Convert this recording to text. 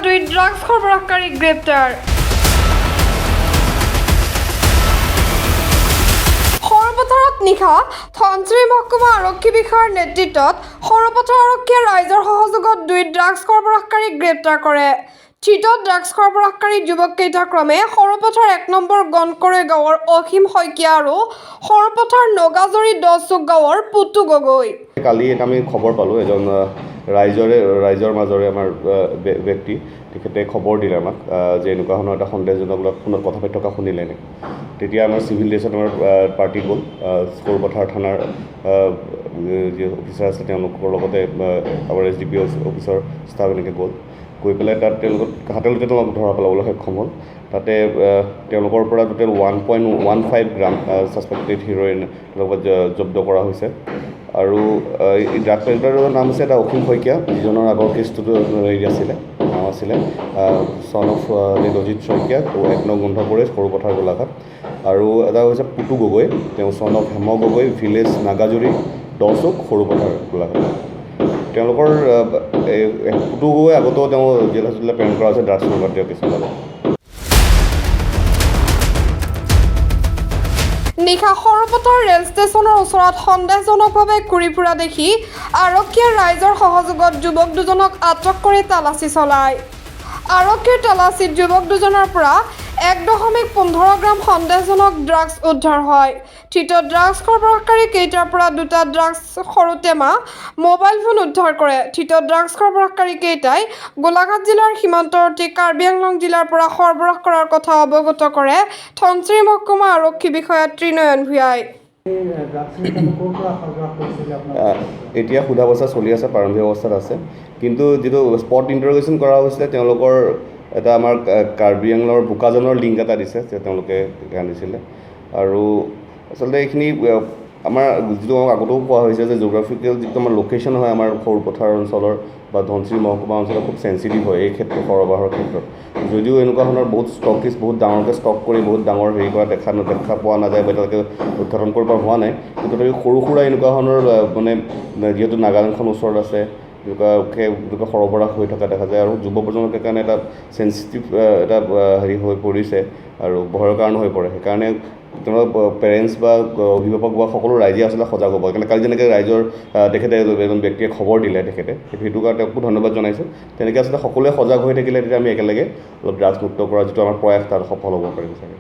দুই ড্ৰাগছ সৰবৰাহকাৰীক গ্ৰেপ্তাৰ। সৰুপথাৰত নিশা ধনশিৰি মহকুমা আৰক্ষী বিষয়াৰ নেতৃত্বত সৰুপথাৰ আৰক্ষীয়ে ৰাইজৰ সহযোগত দুই ড্ৰাগছ সৰবৰাহকাৰীক গ্ৰেপ্তাৰ কৰে। ধৃত ড্ৰাগছ সৰবৰাহকাৰী যুৱককেইটা ক্ৰমে সৰুপথাৰ 1 নম্বৰ গণকৰৈ গাঁৱৰ অসীম শইকীয়া আৰু সৰুপথাৰ নগাজৰি দহচুক গাঁৱৰ পুতু গগৈ। কালি এটা আমি খবৰ পালোঁ, এজন ৰাইজৰ মাজৰে আমাৰ ব্যক্তি, তেখেতে খবৰ দিলে আমাক যে এনেকুৱা ধৰণৰ এটা সন্দেহজনক লোক ফোনত কথা পাতি থকা শুনিলে এনেকৈ। তেতিয়া আমাৰ চিভিল ড্ৰেছত আমাৰ পাৰ্টি গ'ল, সৰুপথাৰ থানাৰ যি অফিচাৰ আছে তেওঁলোকৰ লগতে আমাৰ এছডিপিঅ' অফিচৰ ষ্টাফ এনেকৈ গ'ল। গৈ পেলাই তাত তেওঁলোকক হাতে লোতে তেওঁলোকক ধৰা পেলাবলৈ সক্ষম হ'ল। তাতে তেওঁলোকৰ পৰা total 1.15 gram suspected heroin লগত জব্দ কৰা হৈছে। আৰু এই ড্ৰাগ পেডলাৰৰ নাম হৈছে এটা অসীম শইকীয়া, যিজনৰ আগৰ কেছটোতো হেৰি আছিলে, নাম আছিলে ছন অফ অজিত শইকীয়া, 1 নং গোন্ধপুৰে, সৰুপথাৰ, গোলাঘাট। আৰু এটা হৈছে পুতু গগৈ, তেওঁ ছন অফ হেম গগৈ, ভিলেজ নাগাজুৰি, দহচুক, সৰুপথাৰ, গোলাঘাট। তেওঁলোকৰ এই পুতু গগৈ আগতেও তেওঁ জেল হাজোতলৈ প্ৰেৰণ কৰা হৈছে ড্ৰাগছ সংক্ৰান্তীয় কেছৰ লগত। নিশা সৰুপথাৰ ৰেল ষ্টেচনৰ ওচৰত সন্দেহজনকভাৱে ঘূৰি ফুৰা দেখি আৰক্ষীয়ে ৰাইজৰ সহযোগত যুৱক দুজনক আটক কৰি তালাচী চলায়। আৰক্ষীৰ তালাচীত যুৱক দুজনৰ পৰা 1.15 গ্ৰাম সন্দেহজনক ড্ৰাগছ উদ্ধাৰ হয়। ধৃত ড্ৰাগছ সৰবৰাহকাৰী কেইটাৰ পৰা দুটা ড্ৰাগছ, সৰু টেমা, মোবাইল ফোন উদ্ধাৰ কৰে। ধৃত ড্ৰাগছ সৰবৰাহকাৰী কেইটাই গোলাঘাট জিলাৰ সীমান্তৱৰ্তী কাৰ্বি আংলং জিলাৰ পৰা সৰবৰাহ কৰাৰ কথা অৱগত কৰে ধনশিৰি মহকুমা আৰক্ষী বিষয়া ত্ৰিনয়ন ভূঞাই। এই ড্ৰাগছখিনি তেওঁলোক ক'ৰ পৰা সৰবৰাহ কৰিছিলে আপোনালোকে? এতিয়া সোধা পোছা চলি আছে, প্ৰাৰম্ভিক অৱস্থাত আছে। কিন্তু যিটো স্পট ইণ্টাৰগেশ্যন কৰা হৈছিলে, তেওঁলোকৰ এটা আমাৰ কাৰ্বি আংলঙৰ বোকাজানৰ লিংক এটা দিছে যে তেওঁলোকে আনিছিলে। আৰু আচলতে এইখিনি আমাৰ যিটো আমাক আগতেও কোৱা হৈছে যে জিঅ'গ্ৰাফিকেল যিটো আমাৰ লোকেশ্যন হয়, আমাৰ সৰুপথাৰ অঞ্চলৰ বা ধনশিৰি মহকুমা অঞ্চলৰ খুব চেঞ্চিটিভ হয় এই ক্ষেত্ৰত, সৰবৰাহৰ ক্ষেত্ৰত। যদিও এনেকুৱা ধৰণৰ বহুত ষ্টকিষ্ট, বহুত ডাঙৰকৈ ষ্টক কৰি বহুত ডাঙৰ হেৰি কৰা দেখা পোৱা নাযায় বা এতিয়ালৈকে উদ্ঘাটন কৰিব পৰা হোৱা নাই, কিন্তু তথাপি সৰু সুৰা এনেকুৱা ধৰণৰ মানে যিহেতু নাগালেণ্ডখন ওচৰত আছে, এনেকুৱাকৈ সৰবৰাহ হৈ থকা দেখা যায়। আৰু যুৱ প্ৰজন্মৰ কাৰণে এটা চেঞ্চিটিভ এটা হেৰি হৈ পৰিছে আৰু ভয়ৰ কাৰণ হৈ পৰে। সেইকাৰণে তেওঁলোক পেৰেণ্টছ বা অভিভাৱক বা সকলো ৰাইজে আচলতে সজাগ হ'ব। সেইকাৰণে কালি যেনেকৈ ৰাইজৰ তেখেতে এজন ব্যক্তিয়ে খবৰ দিলে তেখেতে, সেইটো কাৰণে তেওঁকো ধন্যবাদ জনাইছোঁ। তেনেকৈ আচলতে সকলোৱে সজাগ হৈ থাকিলে তেতিয়া আমি একেলগে অলপ ড্ৰাগছ মুক্ত কৰাৰ যিটো আমাৰ প্ৰয়াস, তাত সফল হ'ব পাৰিম চাগে।